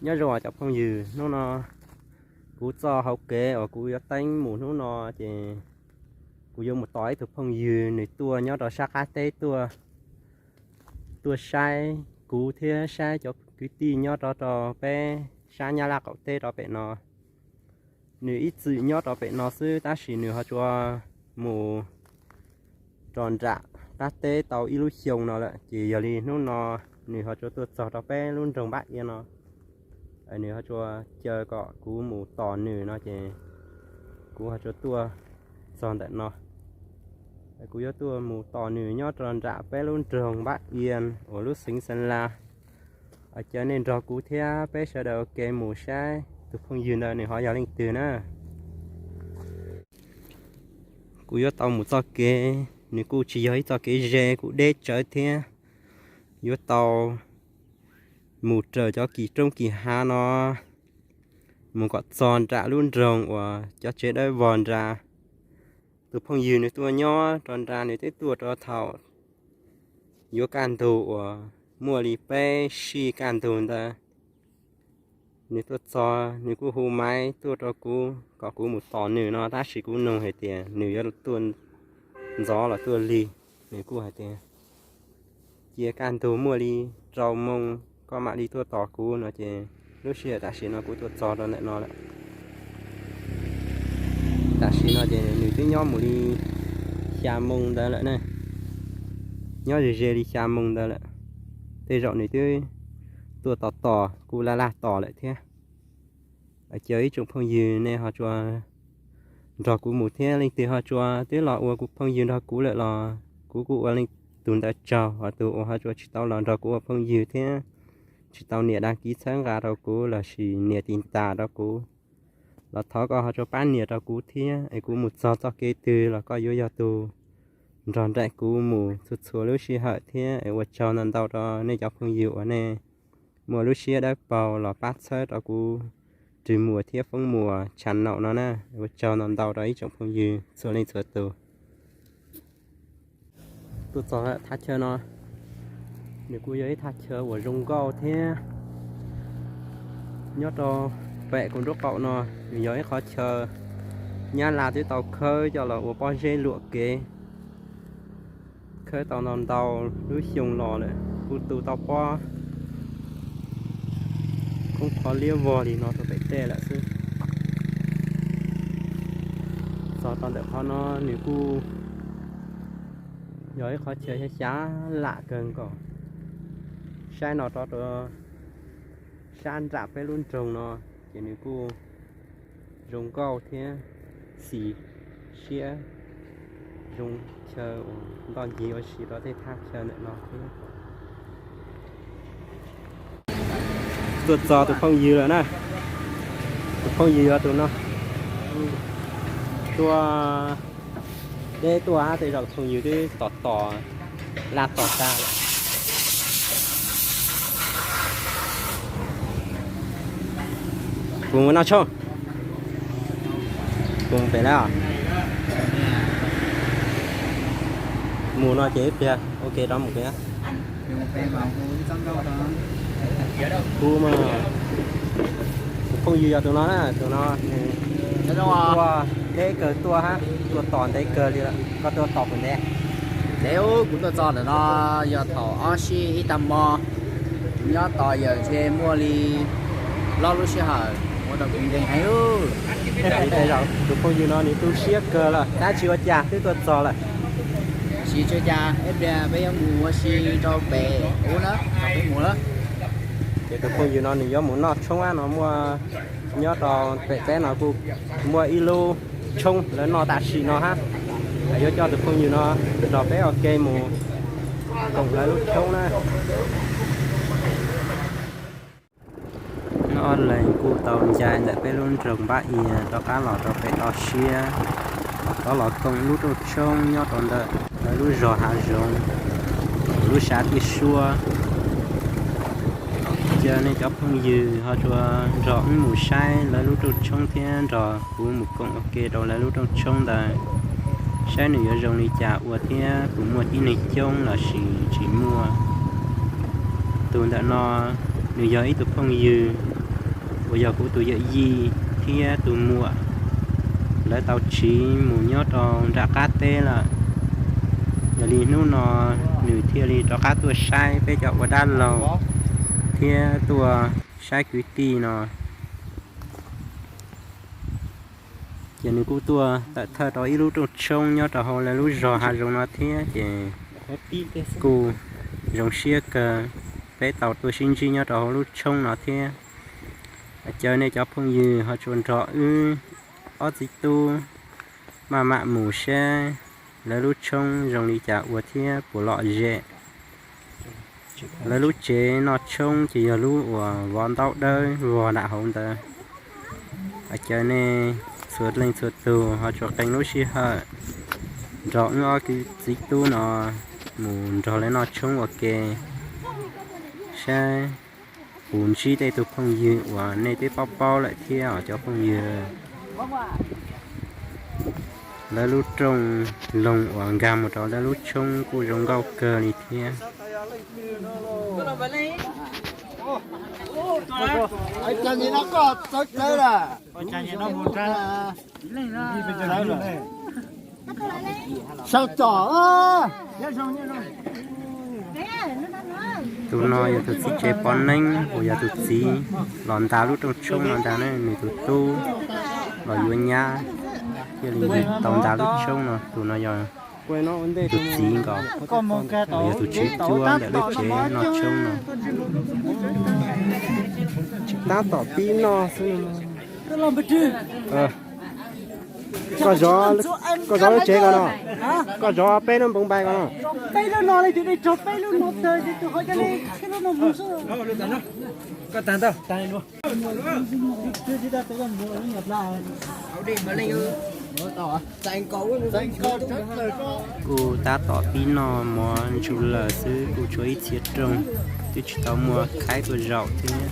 Nyob zoo os cov phooj ywg, hnub no kuv txoj hauv kev uas kuv yuav teeb mus hnub no ces kuv yuav mus tos ib tug phooj ywg nws tuaj nyob rau sab qab teb tuaj, tuaj saib kuv thiab saib cov kwv tij nyob rau rau peb sab Nyab Laj qaum teb rau pem no. Nws ib txwm nyob rau pem no xwb tab sis nws ho tsuas mus rau nram qab teb tau ib lub xyoo no lawm ces yog li hnub no nws ho tsuas tuaj txog rau peb lub nroog Npab Ia no. Nws ho tsuas caw kom kuv mus tos nws no ces kuv ho tsuas tuaj txog ntawm no. Kuv yuav tuaj mus tos nws nyob rau nram peb lub nroog Npab Ia uas lub xeev Xeeb Las. Caw nej nrog kuv thiab peb sawv daws ua ke mus saib tus phooj ywg ntawd nws ho yog leej twg na. Kuv yuav tau mus txoj kev, nws kuj tsis yog ib txoj kev ze, kuj deb tsawv thiab. Yuav tau mus raws cov kis roob kis hav no mus kom txog nram lub nroog uas cov tsev dawb vog nrad. Tus phooj ywg nws tuaj nyob rau nrad, nws twb tuaj rau thaum yuav kaj ntug uas muaj li peb sij kaj ntug ntawd. Nws tuaj txog, nws kuj hu maiv tuaj rau kuv kom kuv mus tos nws no, tab sis kuv nug hais tias nws yuav tuaj ntxov los tuaj lig. Nws kuj hais tias cia kaj ntug muaj li rau moo koj mam li tuaj tos kuv no ces lub sij hawm tam sim no kuv tuaj txog rau ntawm no lawm. Tam sim no ces nws twb nyob mus li xya moo ntawd lawm na, nyob ze ze li xya moo ntawd lawm. Tej zaum nws twb tuaj tos tos kuv laj laj tos lawm thiab. Caw ib tsoom phooj ywg nej ho tsuas nrog kuv mus thiab, leej twg ho tsuas twb los ua kuv phooj ywg nrog kuv lawm los kuv kuj ua leej tus ntawd tsaug, ho tus uas ho tsuas tsis tau los nrog kuv ua phooj ywg thiab tsis tau nias đăng ký txhawb nqa rau kuv lossis nias tiv tas rau kuv los thov koj ho tsuas pab nias rau kuv thiab es kuv mus txog txoj kev twg los koj yuav yog tus nrog nraim kuv mus txhua txhua lub sij hawm thiab es ua tsaug ntau ntau rau nej cov phooj ywg uas nej muaj lub siab dawb paug los pab txhawb rau kuv Rwg Muas thiab Foob Muas channel no na. Ua tsaug ntau ntau rau ib tsoom phooj ywg txhua leej txhua tus. Tuaj txog thaj chaw no, nws kuj yog ib thaj chaw uas zoo nkauj thiab. Nyob rau pem kuv nraub qaum no, nws yog ib qhov chaw Nyab Laj twb tau khawb coj los ua pob zeb luam kev. Khawb tau ntau ntau lub xyoo los lawm, kuj tu tau pob khoob qhov liab vog li no rau pem tej lawm xwb. Txog rau ntawm qhov no nws kuj yog ib qhov chaw xyov xyov lam kawg nkaus. Saib no rau rau sab nram peb lub nroog no ces nws kuj zoo nkauj thiab xis siab, zoo chaw uas ntoj ncig ua si rau tej thaj chaw ntawm no thiab. Tuaj txog tus phooj ywg lawm na. Tus phooj ywg yog tus no. Tuaj deb tuaj hab tej zaum tus phooj ywg twb tos tos laj tos tag lawm. Kuv mus noj tshoob. Kuv mus pem lawm. Mus no ces ib pliag ua ke rov mus pem. Kuv mas, tus phooj ywg yog tus no na, tus no nws tuaj deb kawg tuaj hab, tuaj tos ntev kawg li lawm. Koj tuaj tos puas ntev? Ntev, kuv tuaj txog ntawm no yog thaum ob sij ib tag hmo, nyob tos yawm ntshe muaj li plaub lub sij hawm, ua rau kuv nkees heev. Tej zaum tus phooj ywg no nws tu siab kawg lawm tab tsis ua cas twb tuaj txog lawm. Tsis ua cas, ib pliag peb yuav mus ua si rau pem ub na, peb mus na. Ces tus phooj ywg no nws yuav mus noj tshoob no muaj, nyob rau pem peb no kuj muaj ib lub tshoob lawv noj tam sim no hab. Yuav coj tus phooj ywg no nrog peb ua ke mus koom lawv lub tshoob na. Nyob ob leeg kuj tau ncaim ntawm peb lub nroog Npab Ia rov qab los rau pem toj siab, rov los koom lub rooj tshoob nyob rau ntawm lawv lub zos hav zoov, lub sab tiaj suab. Caw nej cov phooj ywg ho tsuas nrog wb mus saib lawv lub rooj tshoob thiab nrog kuv mus koom ua ke rau lawv lub rooj tshoob ntawd, saib nws yuav zoo li cas ua thiab puas muaj tib neeg coob lossis tsis muaj. Tus ntawm no nws yog ib tug phooj ywg uas yog kuv tus yawm yij thiab tus muam, lawv tau tsiv mus nyob rau nram qab teb lawm. Yog li hnub no nws thiaj li rov qab tuaj saib peb cov ua dab laug thiab tuaj saib kwv tij no. Ces nws kuj tuaj tawm thawj rau ib lub rooj tshoob nyob rau hauv lawv lub zos hav zoov no thiab, ces kuj zoo siab kawg peb tau tuaj sib ntsib nyob rau hauv lub tshoob no thiab. Caw nej cov phooj ywg ho tsuas nrog wb ob txiv tub maj mam mus seb lawv lub tshoob zoo li cas ua thiab puas lom zem. Lawv lub tsev noj tshoob ces yog lub uas vov ntaub dawb vog nram hauv ntawd. Caw nej txhua leej txhua tus ho tsuas qee lub sij hawm nrog wb ob txiv tub no mus nrog lawv noj tshoob ua ke, saib puas ntsib tej tug phooj ywg uas nej twb paub paub lawm thiab os cov phooj ywg. Lawv lub rooj loog uas nkag mus rau lawv lub tshoob kuj zoo nkauj kawg li thiab. Tus no yog tus txiv tsev pov neeb uas yog tus txiv los nta lub rooj tshoob no ntag na, nws tus tub los yuav nyab thiaj li tau nta lub tshoob no. Tus no yog tus txiv nkaus, uas yog tus tswv cuab ntawm lub tsev noj tshoob no. Tab tom pib noj xwb. Koj zov, koj zov lub tsev ko no, koj zov peb lub npoo npai ko no. Kuj tab tom pib noj mov ntsuj lawm xwb, kuj tshuav ib txhia rooj twb tsis tau muaj khaib tuaj zaum thiab.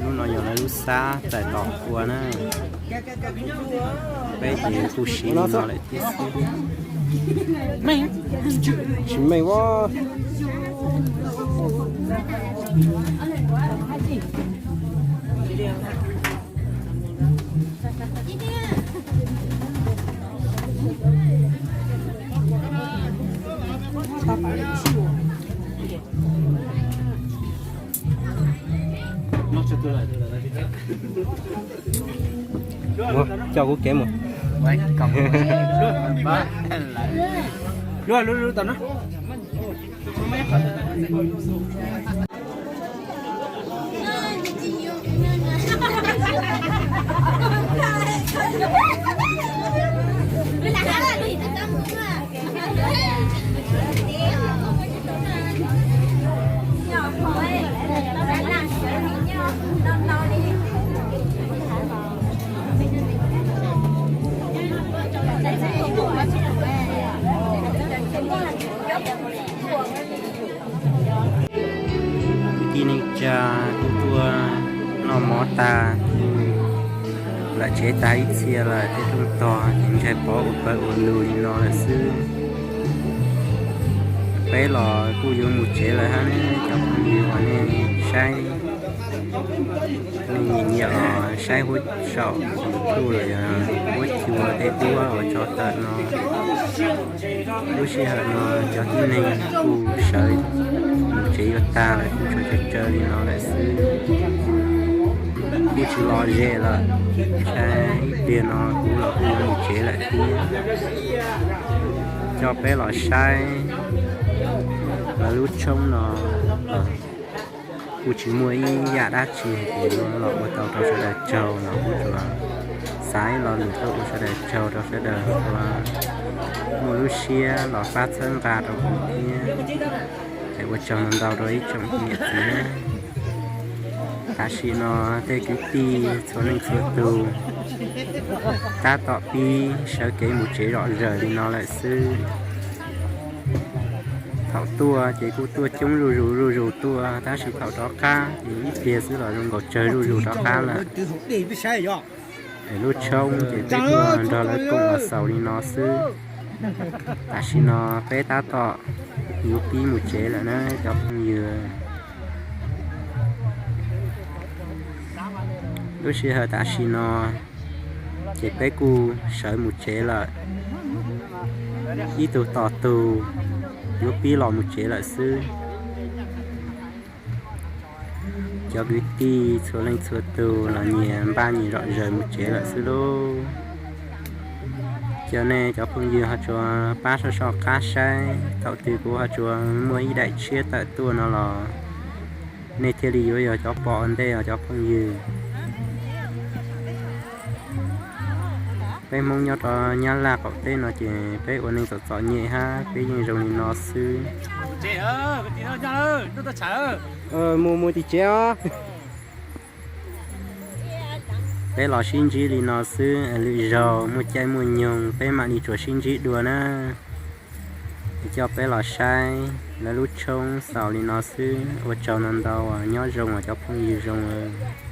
Lub no yog lawv lub xab txais tom qhua na. Peb ces kuj siv li no lawm thiab xwb. Tsis meej ua. Ua, coj kuv kev mus. Luag, luag, luag tau na. Kwv tij neej tsa, kuv tuaj noj mov tag, lam tsev tag ib txhia lawm, tej rooj tog ces ntshai pov ua pawg ua lug li no lawm xwb. Peb los kuj yuav mus tsev lawm hab ne, cov phooj ywg uas nej saib, nej nyiam nyiam los saib huab saum YouTube los yog huab cua tej duab uas tso tawm no. Lub sij hawm no cov tib neeg kuj sawv mus tsev yuav tag lawm, kuj tshuav tsawg tsawg li no lawm xwb. Kuj tsis lom zem lawm, ntshai ib pliag no kuv los kuj yuav mus tsev lawm thiab. Coj peb los saib lawv lub tshoob no los kuj tsis muaj ib yam dab tsi hais tias yuav los ua tau rau sawv daws tsaug no, kuj tsuas xav ib lo lus tuaj ua sawv daws tsaug rau sawv daws uas muaj lub siab los pab txhawb nqa rau kuv thiab. Es ua tsaug ntau ntau rau ib tsoom niam txiv. Tam sim no tej kwv tij txhua leej txhua tus tab tom pib sawv kev mus tsev zom zaws li no lawm xwb. Thaum tuaj ces kuj tuaj coob zuj zus zuj zus tuaj, tab sis thaum rov qab ces ib pliag xwb los zoo nkaus tsawg zuj zus rov qab lawm. Es lub tshoob ces peb tuaj nrog lawv koom los xaus li no xwb. Tam sim no peb tab tom yuav pib mus tsev lawm na cov phooj ywg. Lub sij hawm tam sim no ces peb kuj sawv mus tsev lawm, ib tug tos tug yuav pib los mus tsev lawm xwb. Cov kwv tij txhua leej txhua tus los nyias npaj nyias zom zaws mus tsev lawm xwb lauj. Cov nej cov phooj ywg ho tsuas pab soj soj qab saib, thaum twg kuv ho tsuas muaj ib daim tshiab tawm tuaj no los nej thiaj li yuav yog cov pom ua ntej os cov phooj ywg. Peb Hmoob nyob rau Nyab Laj qaum teb no ces peb ua neej txom txom nyem hab peb yeej zoo li no xwb. Mus mus tim tsev os. Peb los sib ntsib li no xwb, lwm zaug muaj caij muaj nyoog peb mam li tsuas sib ntsib dua na. Coj peb los saib lawv lub tshoob xaus li no xwb, ua tsaug ntau ntau, nyob zoo os cov phooj ywg zoo os.